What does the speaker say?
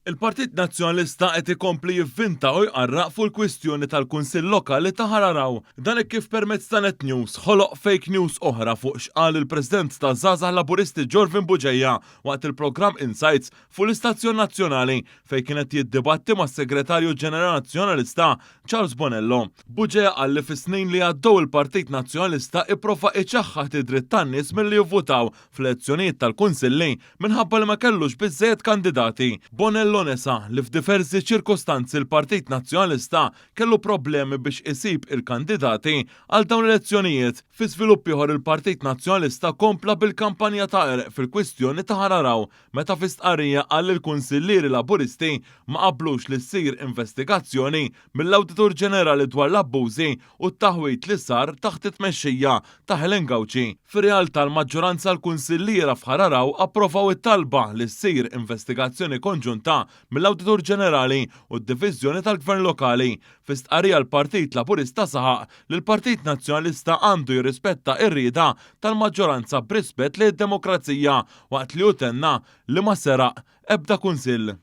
Il-Partit Nazzjonalista qed ikompli jivvinta u jqarraq fuq il-kwistjoni tal-Kunsill Lokali ta' Ħal Għargħu. Dan hekk kif permezz ta' Net News ħoloq fake news oħra fuq x'qal il-President taż-Żgħażagħ Laburisti Jorvin Bugeja waqt il-programm Insights fuq l-istazzjon nazzjonali fejn kien qed jiddibatti mas-Segretarju Ġenerali Nazzjonalista Charles Bonello. Bugeja qal li fis-snin li għaddew il-Partit Nazzjonalista ipprova iċaħħad id-dritt tan-nies milli jivvutaw fl-elezzjonijiet tal-Kunsilli minħabba li ma kellux biżżejjed kandidati. Bonello nesa li f'diversi ċirkostanzi l-Partit Nazzjonalista kellu problemi biex isib il-kandidati għal dawn l-elezzjonijiet. Fi żvilupp ieħor il-Partit Nazzjonalista kompla bil-kampanja ta' qerq fil-kwistjoni ta' Ħal Għargħu meta fi stqarrija qal li l-kunsillieri Laburisti ma qablux li ssir investigazzjoni mill-Awditur Ġenerali dwar l-abbużi u t-taħwid li sar taħt it-tmexxija ta' Helen Gauci. Fir-realtà l-maġġoranza l-kunsilliera f'Ħal Għargħu approvaw it-talba li ssir investigazzjoni konġunta mill-Awditur Ġenerali u d-Diviżjoni tal-Gvern Lokali. Fi stqarrija l-Partit Laburista saħaq li l-Partit Nazzjonalista għandu jirrispetta r-rieda tal-maġġoranza b'rispett lejn id-demokrazija waqt li hu tenna li ma seraq ebda kunsill.